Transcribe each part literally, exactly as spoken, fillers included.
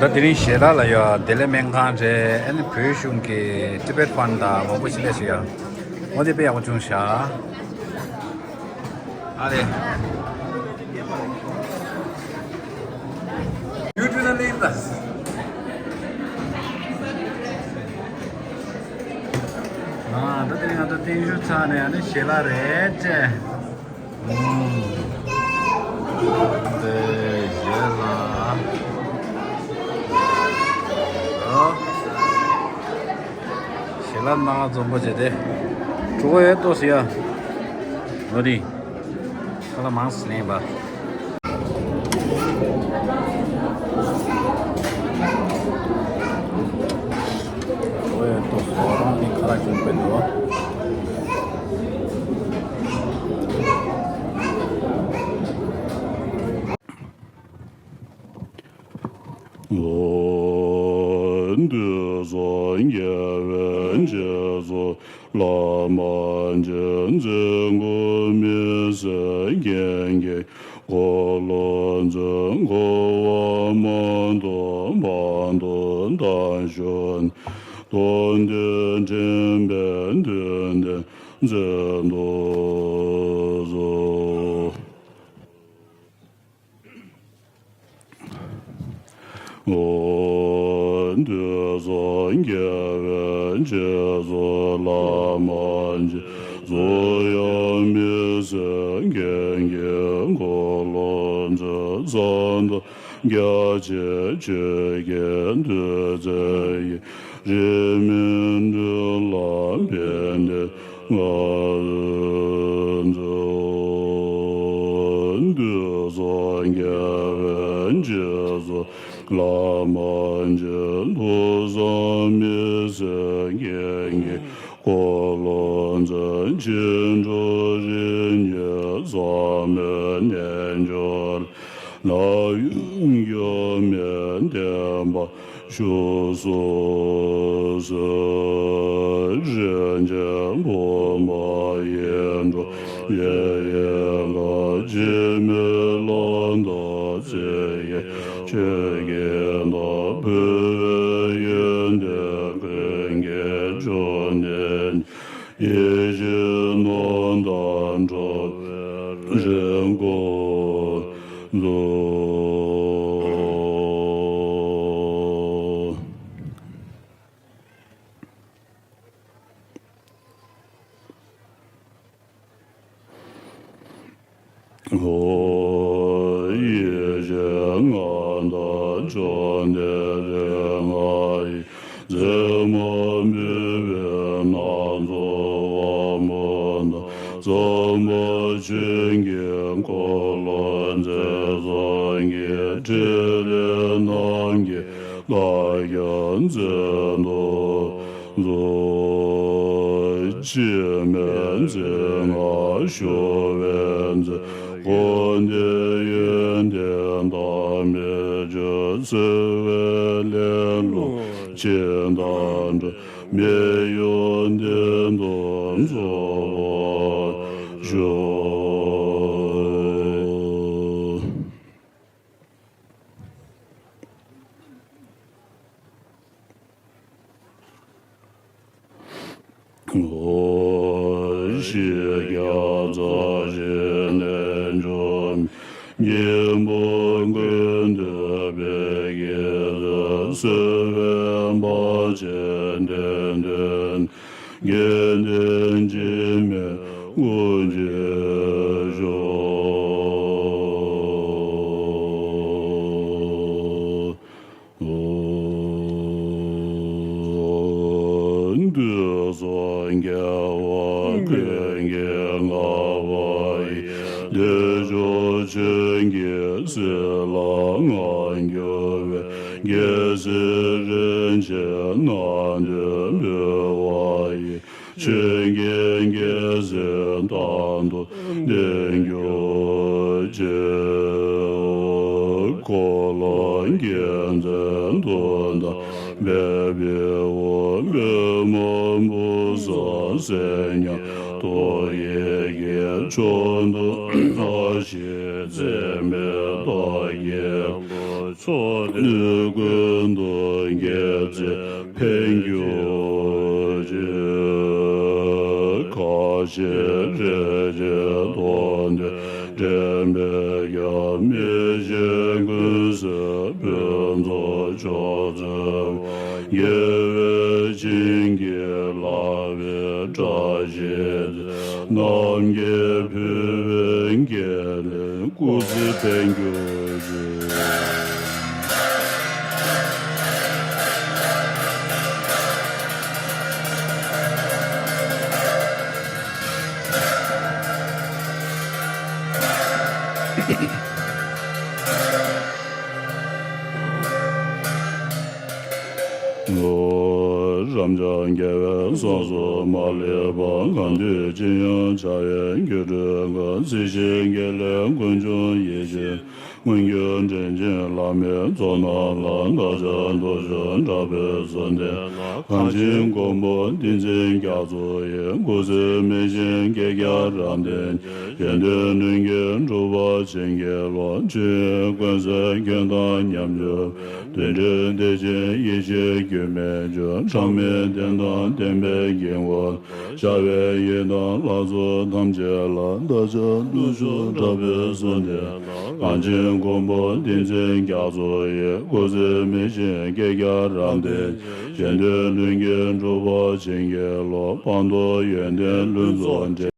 ད་དེ་རིང་ཞལ་ལག་ལ་ཡ་བདེ་ལེགས་སྨན་ཁང་རེད། ཨ་ནི་བོད་གཞུང་གི་Tibet Fund་དང་མང་པོ་ཞིག་ལས་ཞིག་ཡ། འོ་དེ་དཔེ་ཡག་པོ་བྱུང་ཤག་ཨ་རེ། ཡུ་ཊུབ་ནང་སླེབས་ད། ཨ་ད་དེ་རིང་ང་ཚོ་བརྟན་བཞུགས་ཚར་ནས་ཨ་ནི་ཞལ་ལག་རེད་ཅེ། ཨུམ། འདི་ཞལ་ལག་ཨོ། ཞལ་ལག་ནང་ལ་འཛོམས་པོ་བྱས་ཏེ། གྲོགས་ཡོད་ཏོ་ཟེར་ཡ། ལོ་དེ། ཁ་ལག་མང་སེ་ལེན་པ། གྲོགས་ཡོད་ཏོ་ཟེར་རང་ནི་ཁ་ལག་ཞིམ་པོ་འདུག་འོ། འདི་ཚོ་རྒྱལ་བའི་རྗེས་སུ་བླ་མ་རྗེ་བཙུན་གོང་མའི་སྲས་ཀྱི་འཁོར་ལོ་འཛིན་འཁོར་བ་མང་དུ་མང་དུ་བདག་བཞུགས་ནས། དོན་དེ་འདྲེན་པའི་དོན་དེ་མཛད་དུ་གསོལ། འོ། འདི་ཚོ་རྒྱལ་བའི་རྗེས་སུ་བླ་མ་རྗེ་བཙུན་དབྱེར་མེད་སེང་གེ་གི་འཁོར་ལོ་འཛིན་གསང་བདག་རྒྱ་ཆེ་ཆོས་ཀྱི་མཐུ་རྩལ་ཡིས། རིས་མེད་འགྲོ་ལ་ཕན་བདེ། ང་འདི་ཚོ་རྒྱལ་བའི་རྗེས་སུ་བླ་མ་རྗེ་ཐོས་བསམ་མི་ཟད་རྒྱལ་གྱི་འཁོར་ལོ་འཛིན། ཕྱི་འགྲོ་རིགས་ལྔའི་ཟག་མེད་རྣལ་འབྱོར་ལ། ནམ་ཡང་སྐྱོན་མེད་བསྟན་པ་བཞུགས་སུ་གསོལ། རིན་ཆེན་ཕུར་པ་ཡིད་འཕྲོག་ཡེ་ཤེས་མཁའ། འཆི་མེད་ལྷ་མདའ་རྩེ་ཡི་ཆོས་ཀྱི་མདའ། འབུལ་བའི་ཡོན་ཏན་ཀུན་གྱི་མཆོག་ནི། ཡེ་ཤེས་སྣང་མདངས་འཕྲོག་པའི་རིན་གོང་མཛོད། ཨོ། ཡེ་ཤེས་མངའ་བདག་མཆོག་ནི་རིགས་ལྔ་ཡི། མཛུབ་མོ་འབུལ་བའི་སྣ་ཚོགས་དབང་པོ་དང་། ཟབ་མོ་ཆོས་ཀྱི་འཁོར་ལོ་འཛིན་སངས་རྒྱས། ཕྲིན་ལས་རྣམ་རྒྱལ་བདག་ཀྱང་མཛད་དུ་གསོལ། འཆི་མེད་མཚན་སྔ་ཞུ་བའི་མཛད། དགོངས་འདུས་ཡོན་ཏན་བདག་མེད་ཆོས། བརྩེ་བའི་ལེན་ལུགས་ཇི་ལྟར་འགྲུབ། མི་གཡོ་གདེང་དུ་རྫོགས་པར་ཤོག། ཨོ། ཤཱཀྱ་རྩ་བརྒྱད་རྣལ་འབྱོར་མའི། སྙིང་པོ་ཀུན་འདུས་བདེ་སྐྱིད་ཟས། གསོལ་བའི་བར་ཆད་དོན་མཐུན། དགེ་འདུན་འཆི་མེད་དངོས་གྱུར་ཤོག། འདི་ཚོ་རྒྱལ་བ་ཀུན་གྱི་མངའ་བ་ཡི། བདེ་མཆོག་ཆོས་ཀྱི་སྲིད་ལ་མངའ་གྱུར་པའི། རྒྱལ་སྲས་རིན་ཆེན་རྣམས་ཀྱིས་འབུལ་བ་ཡི། ཆོས་ཀྱི་རྒྱལ་མཚན་དང་དུ་ལྡན་གྱུར་ཅིག། འཁོར་ལོ་རྒྱལ་མཚན་དུ་བདག་འབེབས་པའི་འོག། པདྨ་བུ་ཚ་ཟས་ཉམས་རྟོགས་ཡི་གེ། མཆོག་ཏུ་བདག་བཞེས་འཛད་མེད་བདག་གི་སྐུ། ཚོགས་ནུས་ཀུན་ཏུ་རྒྱས་ཚེ་ཕན་གྱུར་ཅིག་ཁ་ཞེ་རེ་རེ་མདོ་འདི་དྲན་པས་ཀྱང་མི་ཤེས་ཀུན་ཟད་ཕུན་ཚོགས་མཆོག་སྩོལ་བ། དགེ་བའི་བྱིན་གྱིས་བརླབས་པའི་བཀྲ་ཤིས་ནམ་མཁའི་ཕུལ་བའི་དགེ་ལེགས་སྐུ་ཚེ་བརྟན་གྱུར་ཅིག་རབ་འབྱམས་རྒྱལ་བའི་གསུང་གསུམ་མ་ལུས་པ། གང་འདུལ་ཅི་ཡང་བྱ་བའི་སྒྱུ་འཕྲུལ་གང་། གཟི་བརྗིད་དགེ་ལེགས་ཀུན་འབྱུང་ཡེ་ཤེས་མངོན་གྱུར་དྲིན་ཅན་བླ་མའི་ཚོགས་རྣམས་ལ། བདག་ཅག་དུས་མཆོག་དྲག་པོའི་གསོལ་འདེབས་གང་ཕྱིར་མགོན་པོ་བསྟན་འཛིན་རྒྱ་མཚོ་ཡི། སྐུ་ཚེ་མི་ཤིགས་བསྐལ་བརྒྱར་རབ་བརྟན་ཅིང་། གཞན་དོན་ལྷུན་གྱིས་གྲུབ་པར་བྱིན་གྱིས་རློབས། ཆོས་ཀུན་སེལ་མགོན་དང་མཉམ་སྤྱོད་པའི། བདུད་འདྲེ་སྡེ་བཞིའི་ཡེ་ཤེས་རྒྱུད་སྨིན་སྐྱོབ། གྲངས་མེད་བསྟན་དང་བསྟན་པའི་དཀྱིལ་འཁོར། ཤར་བའི་ཡུལ་དང་ལྷ་ཚོགས་ཐམས་ཅད་ལ། བདག་ཅག་དུས་མཆོག་དྲག་པོའི་གསོལ་འདེབས་གང་ཕྱིར་མགོན་པོ་བསྟན་འཛིན་རྒྱ་མཚོ་ཡི། སྐུ་ཚེ་མི་ཤིགས་བསྐལ་བརྒྱར་རབ་བརྟན་ཅིང་། གཞན་དོན་ལྷུན་གྱིས་གྲུབ་པར་བྱིན་གྱིས་རློབས། སྤངས་རྟོགས་ཡོན་ཏན་ལྷུན་རྫོགས་འབྲས།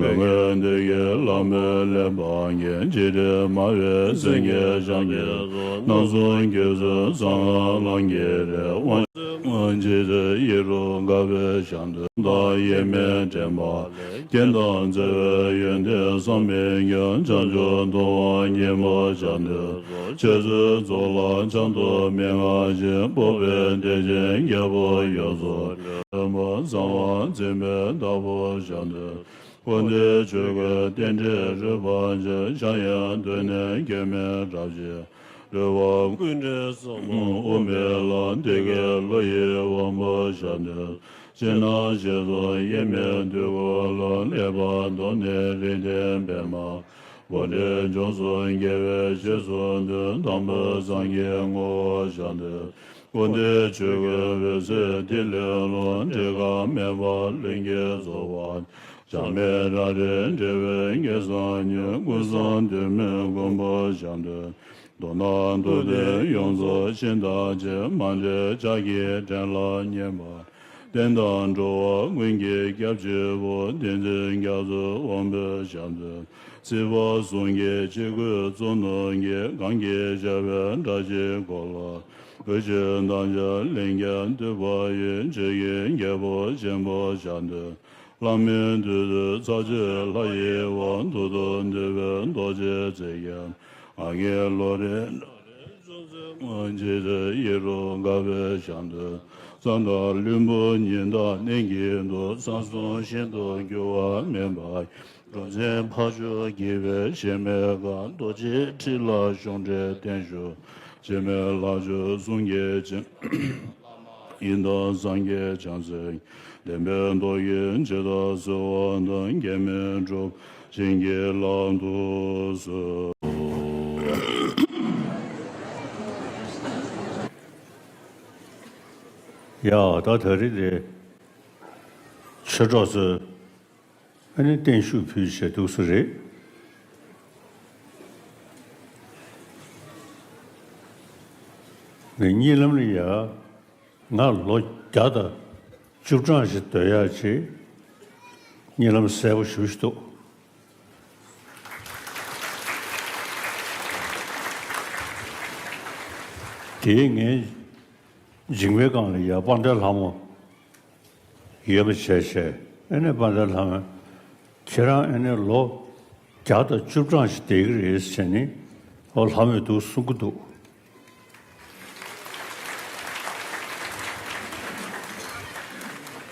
མོས་གུས་འདོད་ཀྱི་ལྷ་མོས་ལེགས་པར་མཁྱེན། འཇིགས་བྲལ་སྨྲ་བའི་སེང་གེ་ཞབས་ཀྱིས་སོ། སྣང་གསུམ་དགེ་ཚུལ་གསང་སྔགས་ལམ་གྱི་རིགས། དབང་ཆེན་ཡིད་རུ་དགའ་བའི་ཞབས་འདེགས། དང་དབྱེར་མེད་འདྲེན་པ་ལས། རྒྱན་དང་བརྩེ་བའི་ཡོན་ཏན་བསམ་མི་ཁྱབ། བྱང་ཆུབ་ཏུ་དབང་བསྙེན་པ་ཞབས་འདེགས་སོ། འཆད་རྩོད་རྫོགས་ལ་བྱང་དུ་མི་མངའ་ཞིང་། སྤོབས་པའི་གཏེར་ཆེན་རྒྱལ་པོ་ཡོངས་སུ་གྲོལ་བ། གསང་བ་འཛིན་པའི་བདག་པོ་ཞབས་འདེགས། དཔལ་ལྡན་ཆོས་ཀྱི་རྟེན་འབྲེལ་རོལ་པ་ཆེན། འཆང་ཡང་དུ་ནི་སྐྱེ་མེད་རབ་ཞི་རོལ་པ། ཀུན་འདྲེན་ཟབ་མོ་དབུ་མའི་ལམ། བདེ་དགེ་བློ་ཡི་དབང་པོ་ཞབས་འདེགས། ཕྱི་ནང་ཞི་རྒྱས་དབྱེར་མེད་དུས་འཁོར་ལོ། གནས་པ་མདོ་ནས་རིགས་ལྡན་པདྨ། འཁོར་འདས་འབྱུང་གསུམ་རྒྱལ་བའི་གཤེགས་སུ་འདུས། དང་པོ་སངས་རྒྱས་ངོ་བོ་ཞབས་འདེགས། དཔལ་ལྡན་ཆོས་ཀྱི་འོད་ཟེར་ཐིག་ལེ་ལོ། འབྲལ་དཀའ་མེད་པ་ལྷུན་གྱིས་རྫོགས་པ། གྲངས་མེད་རབ་རིམ་འགྲེལ་བའི་སྙན་བསམ་ཉིད། ཀུན་བཟང་འདུས་མའི་མགོན་པོ་ཞབས་འདེགས། མདོར་ན་མདོ་སྡེ་ཡོངས་རྫོགས་ཤིང་རྟ་ཆེ། མ་འདྲེས་ཕྱག་གི་ཕྲེང་ལ་བསྙེན་པ། བསྟན་དང་འགྲོ་བ་ཀུན་གྱི་སྐྱབས་གཅིག་པུ། བསྟན་འཛིན་རྒྱ་མཚོའི་དབང་པོའི་ཞབས་འདེགས། སྲིད་པ་གསུམ་གྱི་འཆི་ཁུ་གཙུག་ན་འཁྱིལ། གང་གི་ཞབས་པད་བཀྲ་ཤིས་འཁོར་ལོ། བུ་ཆེན་དམ་ཅན་ལྷན་སྐྱེས་འདུས་པ་ཡི། ཆོས་ཀྱི་རྒྱལ་པོ་ཆེན་པོ་ཞབས་འདེགས། ལྷ་མིན་བདུད་རྩི་ཚར་གཅོད་ལྷ་ཡི་དབང་། ཐུགས་དང་འདུས་པའི་རྡོ་རྗེ་རྩེ་རྒྱལ། ཨ་ངེས་ལོ་རེ་འཇིགས་བྲལ་ཡིད་རུ་དགའ་བའི་ཞབས་འདེགས། ས་དང་ལྷུན་པོ་ཉི་ཟླ་གནས་འགྱུར་དུ། ས་གསུམ་ཤིན་ཏུ་འགྱུར་བ་མེད་པ། རྡོ་རྗེ་འཕགས་མཆོག་དགྱེས་པའི་གཞལ་མེད་ཁང་། རྡོ་རྗེ་ཁྲི་ལ་གཞུང་འགྲེལ་བརྟན་བཞུགས། འཆི་མེད་ལྷ་མཆོག་གསུང་གི་ཆེན། ཡི་དམ་སངས་རྒྱས་བྱང་སེམས། བདེན་པའི་མདོ་ཡི་ཇི་ལྟར་གསོལ་བ་དང་། འགལ་མེད་སྒྲུབ་བྱིན་གྱིས་བརླབ་ཏུ་གསོལ། ཡ། ད་ད་རེས་དེ་ཆོས་གྲོགས་ཚོས་ཨ་ནི་བརྟན་བཞུགས་ཕུལ་བྱས་འདུག་ས་རེད། ངས་གཉིད་ལམ་ལ་ཡ། ང་ལོ་བརྒྱ་དང་བཅུ་གྲངས་ཤིག་སྡོད་ཡག་ཅིག་གཉིད་ལམ་གསལ་པོ་ཞེ་པོ་ཞིག་འདུག་དེའི་ངའི་མཇིང་པའི་སྒང་ལ་ཡ་དཔལ་ལྡན་ལྷ་མོ། ཡོད་པ་བྱས་བྱས། ཨེ་ནས་དཔལ་ལྡན་ལྷ་མོས། ཁྱེད་རང་ཨེ་ནས་ལོ་བརྒྱ་དང་བཅུ་གྲངས་ཤིག་བསྡད་ཀྱི་རེད་ཟེར་ནས། ཨོ་ལྷ་མོས་འདུག་གསུང་གི་འདུག་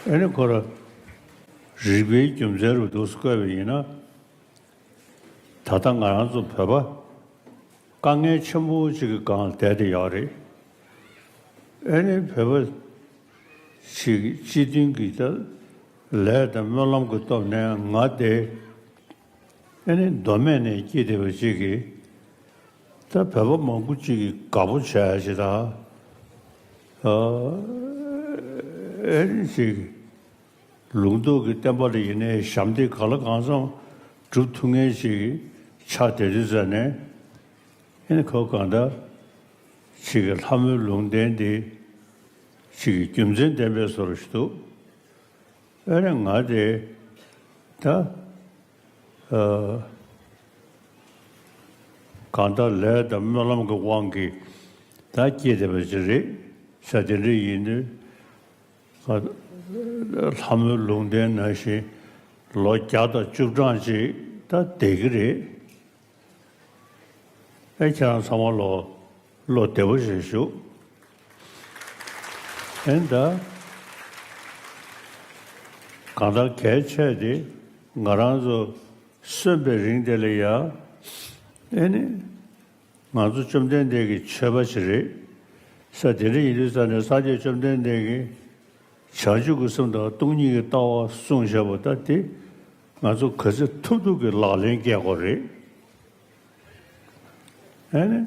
ཨེ་ནས་ཁོ་ར་རིག་པའི་རྒྱུ་མཚན་རུ་འདུག་བཀོད་པ་ཡིན་ན། ད་ལྟ་ང་རང་ཚོ་བོད་པ་དཀའ་ངལ་ཆེན་པོ་ཅིག་གི་སྒང་བསྡད་དེ་ཡོད་རེད། ཨེ་ནི་བོད་པ་ཅིག་སྤྱི་མཐུན་གྱི་ད་ལས་དང་སྨོན་ལམ་གྱི་སྟོབས་ནས་ང་དེ་ཨེ་ནི་མདོ་སྨད་ནས་སྐྱེས་བསྡད་པ་ཅིག་གིས་ད་བོད་པ་མང་པོ་ཅིག་གིས་དགའ་པོ་བྱས་ཞེ་ད་ཨེ་ནི་ཅིག་ལུང་རྟོགས་ཀྱི་བསྟན་པ་ལ་ཡིན་ནའི་ཞབས་འདེགས་ག་ལ་གང་འཚམ་སྒྲུབ་ཐུབ་མཁན་ཞིག་ཆགས་བསྡད་དུས་ཙ་ནས། ཨེ་ནི་ཁོ་གང་ལྟར་ཅིག་གི་ལྷ་མོའི་ལུང་བསྟན་འདི་ཅིག་གི་རྒྱུ་མཚན་ལྡན་པའི་བཟོ་འདྲ་ཞིག་འདུག་ཨེ་ནི་ང་དེ་ད་ཨ་གང་ལྟར་ལས་དང་སྨོན་ལམ་གྱི་དབང་གིས་ད་སྐྱེས་བསྡད་པ་ཅིག་རེད། ས་དེ་འདྲ་ཡིན་དུས། ལྷ་མོའི་ལུང་བསྟན་ནང་བཞིན་ལོ་བརྒྱ་དང་བཅུ་གྲངས་ཅིག་ད་བསྡད་ཀྱི་རེད། ཨེ་ཁྱེད་རང་ཚང་མ་ལོ་བློ་བདེ་པོ་ཞིག་བཞུགས། ཨེ་ད་གང་ལྟར་གལ་ཆེ་དེ་ང་རང་ཚོ་གསོན་པའི་རིང་དེ་ལ་ཡ་ཨེ་ནི། ང་ཚོ་བཅོམ་ལྡན་འདས་ཀྱི་མཆོད་པ་ཞིག་རེད། ས་དེ་འདྲ་ཡིན་དུས་ཙ་ནས་སངས་རྒྱས་བཅོམ་ལྡན་འདས་ཀྱིས་བྱང་ཆུབ་ཀྱི་སེམས་དང་སྟོང་ཉིད་ཀྱི་ལྟ་བ་གསུངས་བཞག་པ་ད་དེ་ང་ཚོ་ག་ཚོད་ཐུབ་ཐུབ་ཀྱིས་ལག་ལེན་བཀལ་དགོས་རེད། ཨེ་ནི་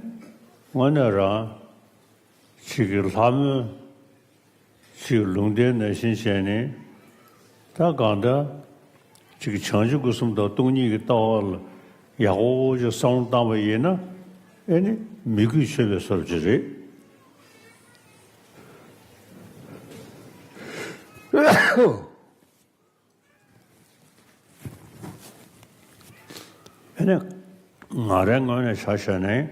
དངོས་གནས་རང་ཅིག་གི་ལྷ་མོའི་ཅིག་ལུང་བསྟན་ནང་བཞིན་བྱས་ནས་ད་གང་ལྟར་ཅིག་བྱང་ཆུབ་ཀྱི་སེམས་དང་སྟོང་ཉིད་ཀྱི་ལྟ་བ་ལ་ཡག་པོ་ཅིག་བསམ་བློ་བཏང་པ་ཡིན་ན་ཨེ་ནི་མི་རྒྱུད་ཆོད་པའི་བཟོ་འདྲ་ཅིག་རེད། ཨེ་ནས་ང་རའི་ངོས་ནས་ཆ་བཞག་ནས་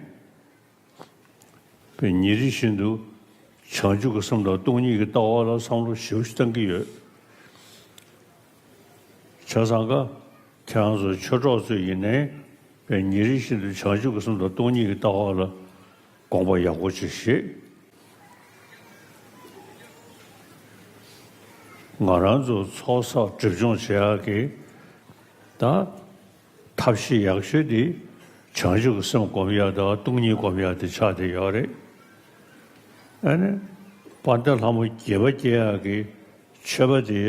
པའི་ཉིན་རེ་བཞིན་དུ་བྱང་ཆུབ་ཀྱི་སེམས་དང་སྟོང་ཉིད་ཀྱི་ལྟ་བ་ལ་བསམ་བློ་ཞེ་པོ་ཞིག་བཏང་གི་ཡོད། བྱས་ཙང་ཀ་ཁྱེད་རང་ཚོ་ཆོས་གྲོགས་ཚོས་ཡིན་ནའི་པའི་ཉིན་རེ་བཞིན་དུ་བྱང་ཆུབ་ཀྱི་སེམས་དང་སྟོང་ཉིད་ཀྱི་ལྟ་བ་ལ་དགོངས་པ་ཡག་པོ་ཅིག་བཞེས། ང་རང་ཚོ་ཚོགས་བསགས་སྒྲིབ་སྦྱོང་བྱེད་ཡག་གི་ད་ཐབས་ཤེས་ཡག་ཤོས་དེ་བྱང་ཆུབ་ཀྱི་སེམས་སྒོམ་ཡག་དང་སྟོང་ཉིད་སྒོམ་ཡག་དེ་ཆགས་བསྡད་ཡོད་རེད། ཨ་ནི་དཔལ་ལྡན་ལྷ་མོ་དགྱེས་པ་སྐྱེ་ཡག་གི་མཆོད་པ་དེ་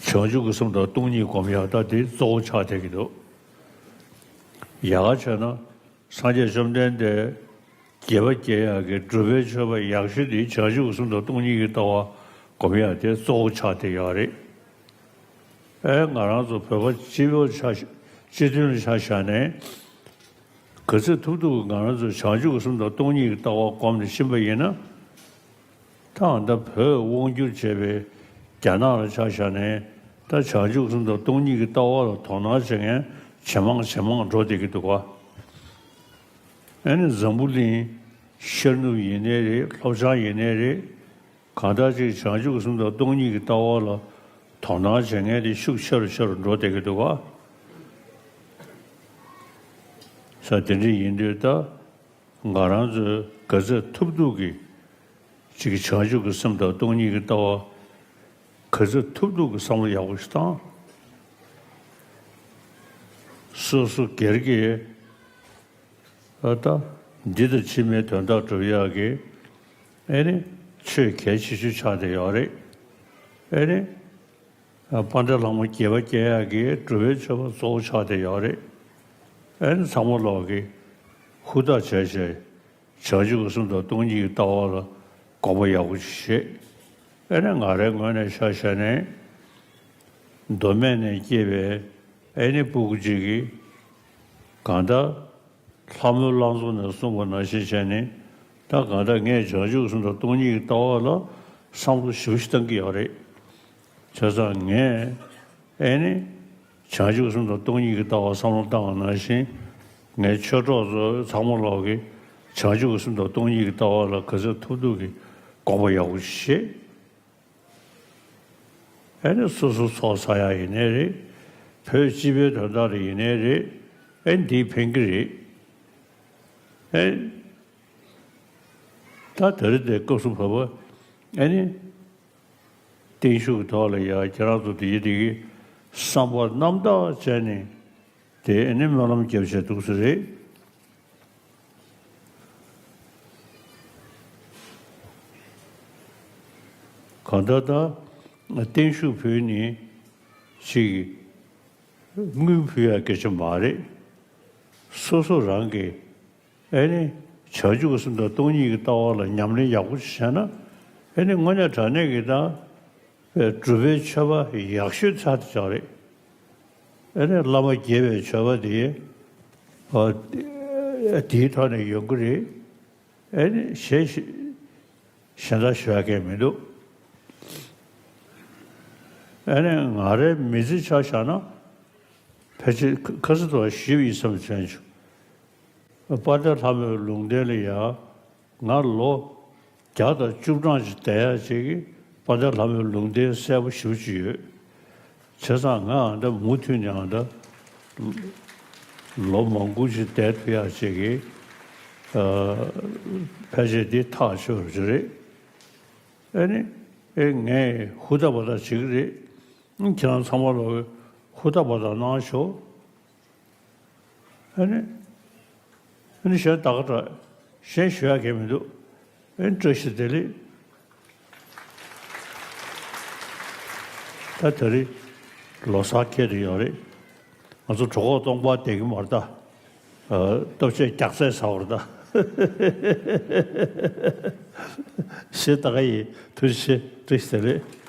བྱང་ཆུབ་ཀྱི་སེམས་དང་སྟོང་ཉིད་སྒོམ་ཡག་ད་དེ་གཙོ་བོ་ཆགས་བསྡད་ཀྱི་འདུག་ཡག་བྱས་ན། སངས་རྒྱས་བཅོམ་ལྡན་འདས་དགྱེས་པ་སྐྱེ་ཡག་གི་སྒྲུབ་པའི་མཆོད་པ་ཡག་ཤོས་དེ་བྱང་ཆུབ་ཀྱི་སེམས་དང་སྟོང་ཉིད་ཀྱི་ལྟ་བ་སྒོམ་ཡག་དེ་གཙོ་བོ་ཆགས་བསྡད་ཡོད་རེད། ཨེ་ང་རང་ཚོ་བོད་པ་སྤྱི་པའི་ཆ་སྤྱི་དོན་ལ་ཆ་བཞག་ནས་ག་ཚོད་ཐུབ་ཐུབ་ང་རང་ཚོ་བྱང་ཆུབ་ཀྱི་སེམས་དང་སྟོང་ཉིད་ཀྱི་ལྟ་བ་སྒོམ་ནས་ཕྱིན་པ་ཡིན་ན། ད་ད་བོད་དབང་སྒྱུར་བྱས་པའི་རྒྱ་ནག་ལ་ཆ་བཞག་ནས་ད་བྱང་ཆུབ་སེམས་དང་སྟོང་ཉིད་ཀྱི་ལྟ་བ་ལ་དོ་སྣང་བྱེད་མཁན་ཇེ་མང་ཇེ་མང་འགྲོ་བསྡད་ཀྱི་འདུག་ག་ཨ་ནི་འཛམ་བུ་གླིང་ཤར་ནུབ་ཡིན་ནའི་རེད། ལྷོ་བྱང་ཡིན་ནའི་རེད། གང་ལྟར་ཅིག་བྱང་ཆུབ་སེམས་དང་སྟོང་ཉིད་ཀྱི་ལྟ་བ་ལ་དོ་སྣང་བྱེད་མཁན་དེ་ཤུགས་ཆེ་རུ་ཆེ་རུ་འགྲོ་བསྡད་ཀྱི་འདུག་ག་ས་དེ་འདྲ་ཡིན་དུས་ད། ང་རང་ཚོས་ག་ཚོད་ཐུབ་ཐུབ་ཀྱིས་ཅིག་བྱང་ཆུབ་ཀྱི་སེམས་དང་སྟོང་ཉིད་ཀྱི་ལྟ་བ་ག་ཚོད་ཐུབ་ཐུབ་ཀྱིས་བསམ་བློ་ཡག་པོ་ཞིག་བཏང་། སོ་སོ་སྒེར་གྱི་ཨ་ད་འདི་དང་ཕྱི་མའི་དོན་དག་སྒྲུབ་ཡག་གི་ཨེ་ནི་ཆོས་གལ་ཆེ་ཤོས་ཆགས་བསྡད་ཡོད་རེད། ཨེ་ནི། དཔལ་ལྡན་ལྷ་མོ་དགྱེས་པ་སྐྱེ་ཡག་གི་སྒྲུབ་པའི་མཆོད་པ་གཙོ་བོ་ཆགས་བསྡད་ཡོད་རེད། ཨེ་ནི་ཚང་མ་ལོག་གི་ཧུར་ཐག་བྱས་བྱས་བྱང་ཆུབ་ཀྱི་སེམས་དང་སྟོང་ཉིད་ཀྱི་ལྟ་བ་ལ་དགོངས་པ་ཡག་པོ་ཞིག་བཞེས། ཨེ་ནི་ང་རའི་ངོས་ནས་ཆ་བཞག་ནས་མདོ་སྨད་ནས་སྐྱེས་པའི་ཨེ་ནི་སྤུ་གུ་གཅིག་གིས་གང་ལྟར། ལྷ་མོའི་བསླབ་ཚོགས་ནས་གསུངས་པ་ནང་བཞིན་བྱས་ནས་ད་གང་ལྟར་ངས་བྱང་ཆུབ་སེམས་དང་སྟོང་ཉིད་ཀྱི་ལྟ་བ་ལ་བསམ་བློ་ཞེ་པོ་ཞིག་བཏང་གི་ཡོད་རེད། བྱས་ཙང་ངས་ཨེ་ནི་བྱང་ཆུབ་སེམས་དང་སྟོང་ཉིད་ཀྱི་ལྟ་བ་བསམ་བློ་བཏང་བ་ནང་བཞིན་ངའི་ཆོས་གྲོགས་ཚོ་ཚང་མ་ལོག་གིས་བྱང་ཆུབ་སེམས་དང་སྟོང་ཉིད་ཀྱི་ལྟ་བ་ལ་ག་ཚོད་ཐུབ་ཐུབ་ཀྱིས་དགོངས་པ་ཡག་པོ་ཞིག་ ཨེ་ནི་སོ་སོ་ཚོགས་བསགས་ཡག་ཡིན་ནའི་རེད། བོད་སྤྱི་པའི་དོན་དག་ལ་ཡིན་ནའི་རེད། ཨེ་འདིས་ཕན་གྱི་རེད། ཨེ་ད་དེ་རིང་འདིར་སྐབས་སུ་བབས་པ་ཨེ་ནི་བརྟན་བཞུགས་ཀྱི་ཐོག་ལ་ཡ་ཁྱེད་རང་ཚོ་དེ་ཡི་དེ་གི་བསམ་པ་རྣམ་དག་བྱས་ནས་དེ་ཨེ་ནི་སྨོན་ལམ་རྒྱབ་བྱས་འདུག་ས་རེད། གང་ལྟར་ད་བརྟན་བཞུགས་ཕུལ་ནི་ཅིག་དངུལ་ཕུལ་ཡ་སྐད་ཆ་མ་རེད། སོ་སོ་རང་གི་ཨེ་ནི་བྱང་ཆུབ་སེམས་དང་སྟོང་ཉིད་ཀྱི་ལྟ་བ་ལ་ཉམས་ལེན་ཡག་པོ་ཞིག་བྱས་ན་ཨེ་ནི་དངོས་གནས་དྲང་གནས་ཀྱི་ད་སྒྲུབ་པའི་མཆོད་པ་ཡག་ཤོས་ཚར་དེ་ཅག་རེད། ཨེ་ནི་བླ་མ་དགྱེས་པའི་མཆོད་པ་དེ་ཨ་དེའི་ཐོག་ནས་ཡོང་གི་རེད། ཨེ་ནི་གཞན་ཞིག་གཞན་དག་ཞུ་ཡ་གང་མི་འདུག་ཨེ་ནི་ང་རའི་མི་ཚེ་ཆ་བཞག་ན་ཕལ་ཆེར་ཁ་སང་དུ་ཞུས་པ་ཡིན་བསམ་བྱས་བྱུང་། དཔལ་ལྡན་ལྷ་མོའི་ལུང་བསྟན་ལ་ཡ་ང་ལོ་བརྒྱ་དང་བཅུ་གྲངས་ཅིག་བསྡད་ཡ་ཅིག་གིས་དཔལ་ལྡན་ལྷ་མོའི་ལུང་བསྟན་གསལ་པོ་ཞེ་པོ་ཅིག་ཡོད། བྱས་ཙང་ང་ཨ་ད་མུ་མཐུད་ནས་ཨ་ད་ལོ་མང་པོ་ཅིག་བསྡད་ཐུབ་ཡ་ཅིག་གིས་ཨ་ཕལ་ཆེར་འདི་ཐག་ཆོད་པ་ཅིག་རེད། ཨེ་ནི་ཨེ་ངས་ཧུར་ཐག་འབད་ཐག་བྱེད་ཀྱི་རེད། ཁྱེད་རང་ཚང་མ་ལོག་ཧུར་ཐག་འབད་ཐག་གནང་ཤོག་ཨ་ནི། ཨ་ནི་གཞན་ད་ག་འདྲ། གཞན་ཞུ་ཡ་གང་མི་འདུག་ཨ་ནི་བཀྲ་ཤིས་བདེ་ལེགས། ད་དེ་རིང་ལོ་གསར་འཁེལ་དུ་ཡོད་རེད། ང་ཚོ་གྲོད་ཁོག་སྟོང་པ་བསྡད་ཀྱི་མ་རེད་ད། ཨ། སྟོབས་ཆེན་རྒྱགས་ཚད་ཟ་བར་ད། ཞེས་ད་ག་ཡིན། ཐུགས་རྗེ་ཆེ། བཀྲ་ཤིས་བདེ་ལེགས།